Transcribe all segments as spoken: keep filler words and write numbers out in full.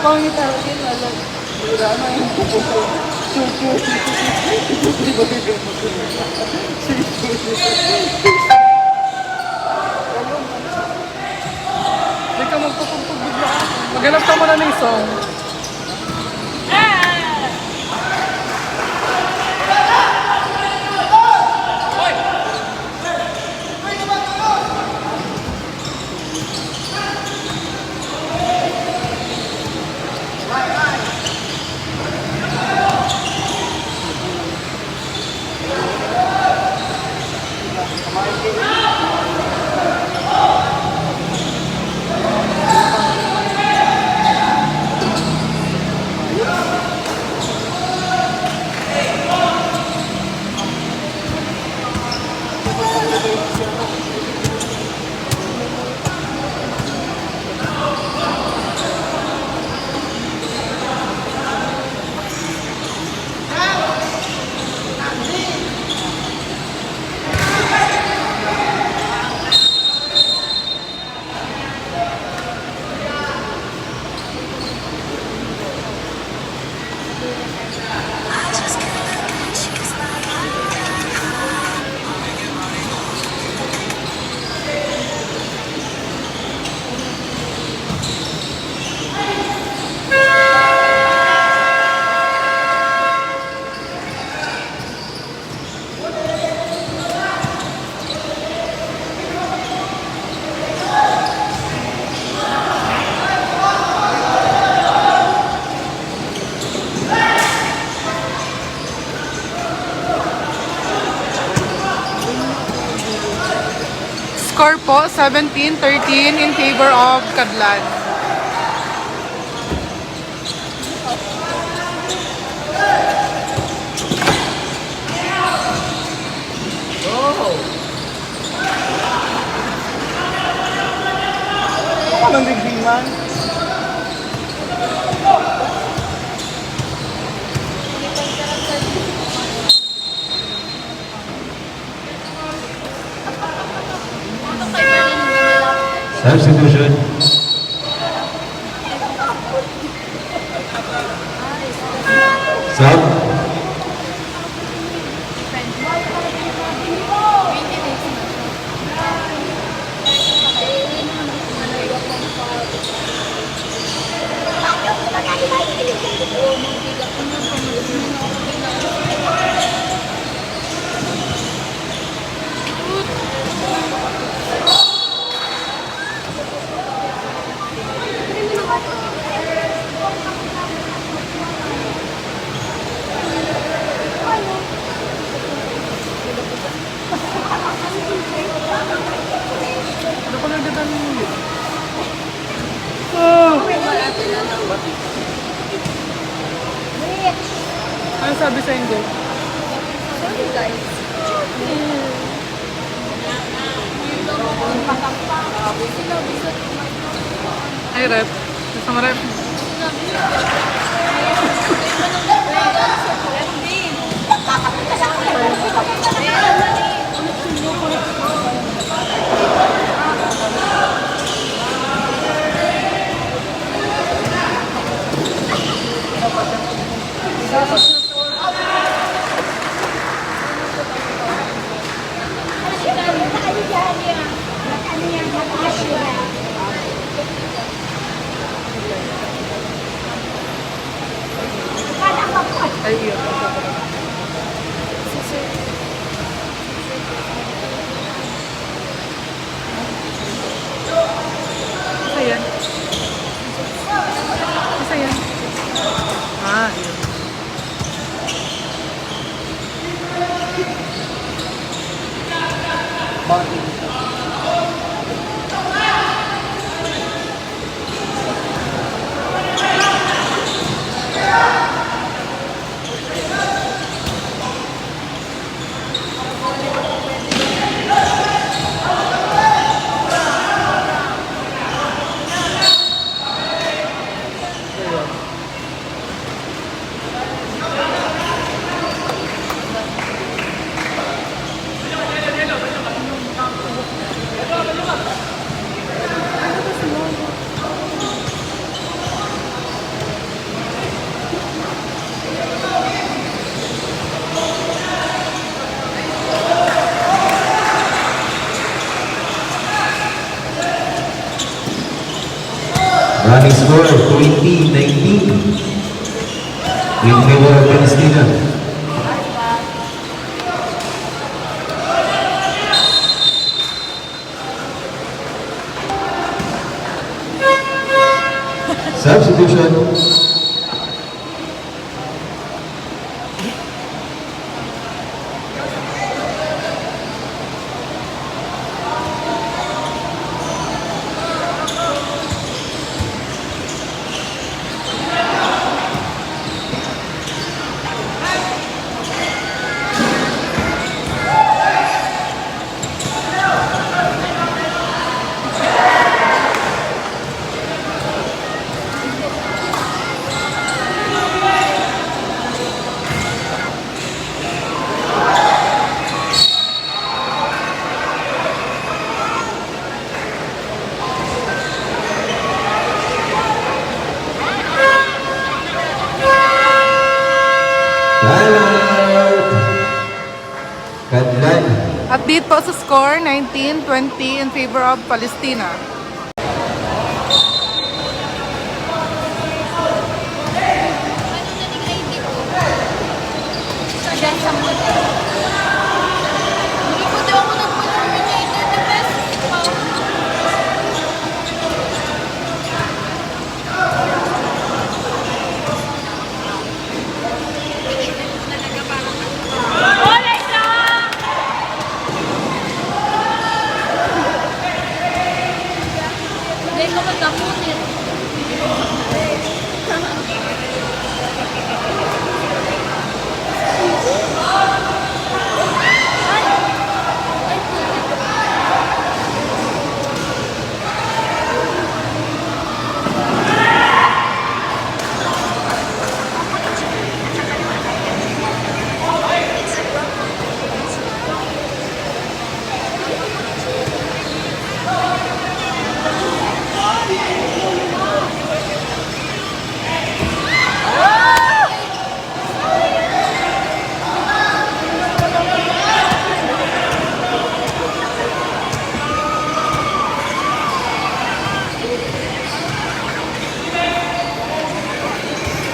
Pangit talaga yun, alam. Wala na yung kuko ko. Di ka magpapagpag bigla. Maghanap ka muna ng song. Score po, seventeen thirteen in favor of Kadlan. Oh! Ano ka nang digdiman? Substitution. Sub. Ano ko nang ganda ninyo? Oh! Ano sabi sa inyo? Sorry, guys. Ay, ref. Gusto mo, ref? Ay, iyo. Isa yan. Isa yan. Ah, iyo. Bakit? Score, twenty nineteen. In favor of Palestina. Substitution. Timeout! Kadlan. Update po sa score, nineteen twenty in favor of Palestina.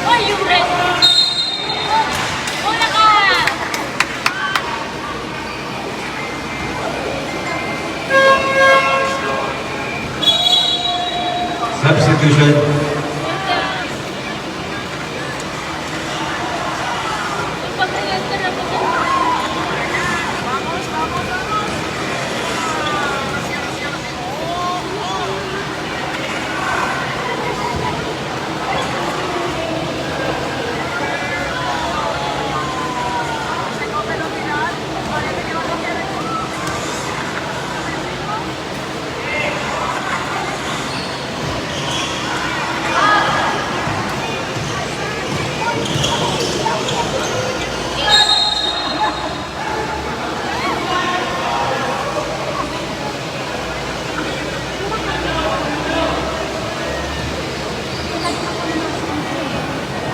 Hoy, yung red! Una ka! Substitution.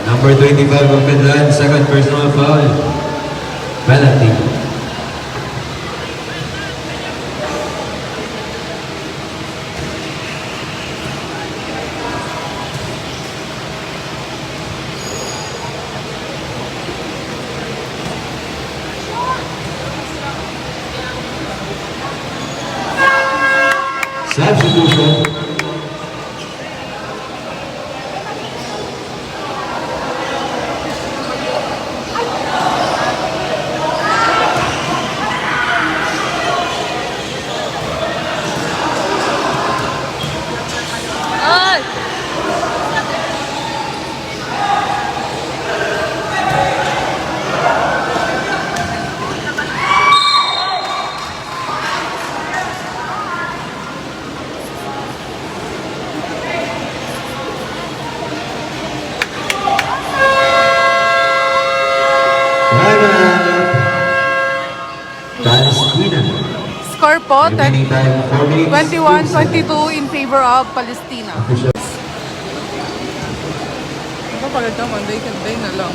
Number twenty-five of Finland, second personal foul. Penalty. Substitution. Run up. Palestina. Score po, Remaining time, four minutes, twenty-one twenty-two in favor of Palestina. Official. Iba pala naman, day, day na lang.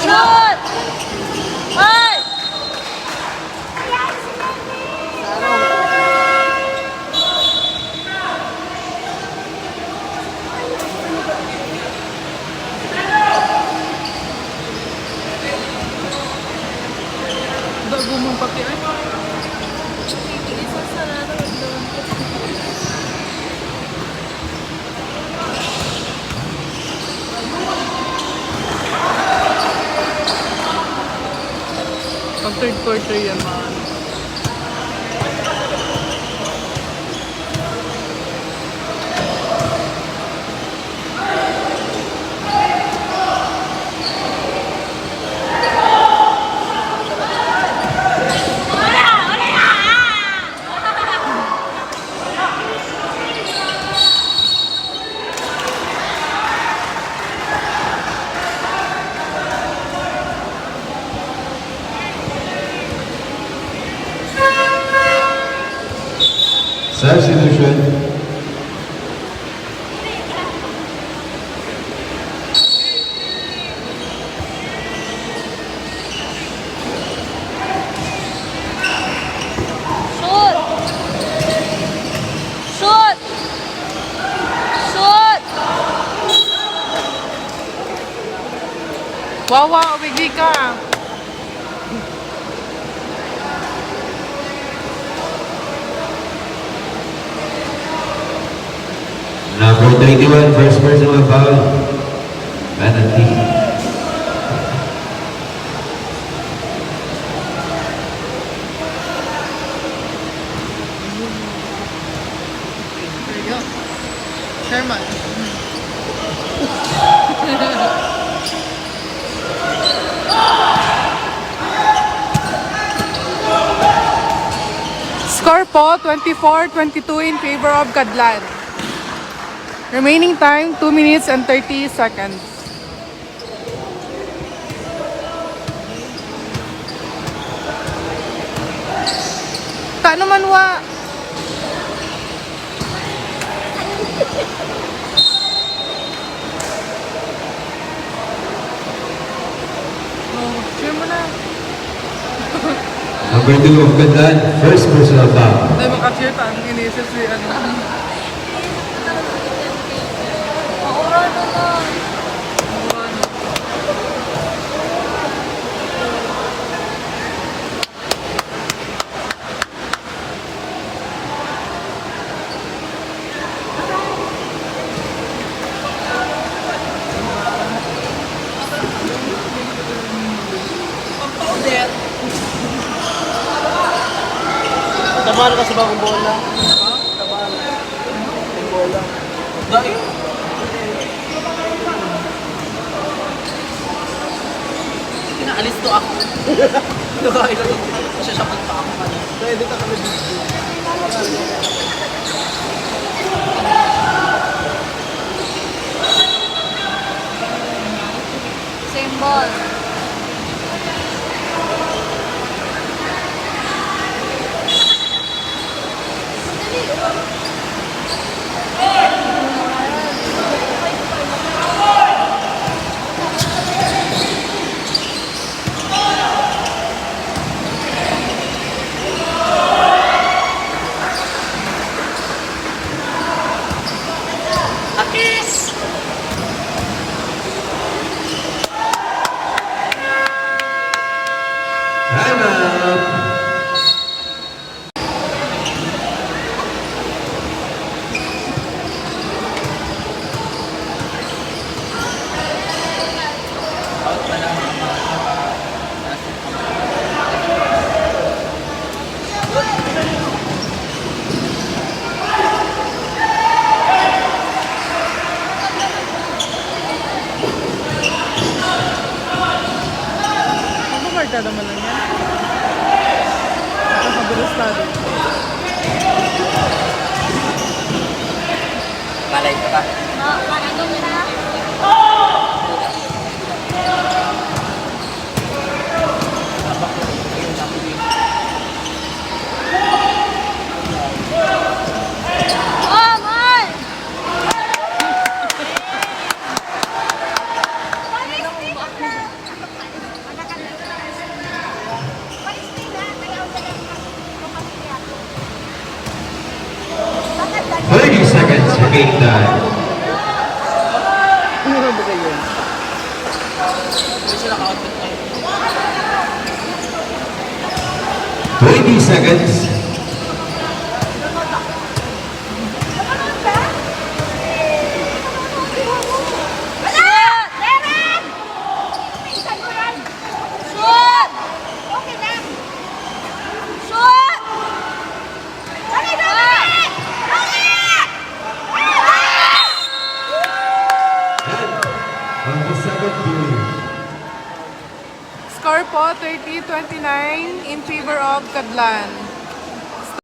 Shoot! Ay! Bago mong pakian. Isa sa nanonood doon. Pag third quarter yan, mga ano. Substitution. Shoot! Shoot! Shoot! Wawa, wigi ka. Number twenty-one, first personal foul. Penalty. There you go. Sherman. Score po, twenty-four twenty-two in favor of Cadlan. Remaining time, two minutes and thirty seconds. Ta naman wa. Oh, cheer mo na. Number two, ang ganda. First personal foul. Dahil maka-cheer, ta ang inisip si ano. Maura na lang. Tabahan ka sa bagong bola. Tabahan. Bagong bola. Dahil. Pinaalis to ako. Nakain ako. Masyashapag pa ako. Pwede ka kami video. Same ball. Akis! Time out! Magbabarkada man lang yan. Nakakabulos tayo. Alay ka ba? Thirty seconds remaining time. Twenty seconds. Score po, thirty twenty-nine in favor of Cadlan.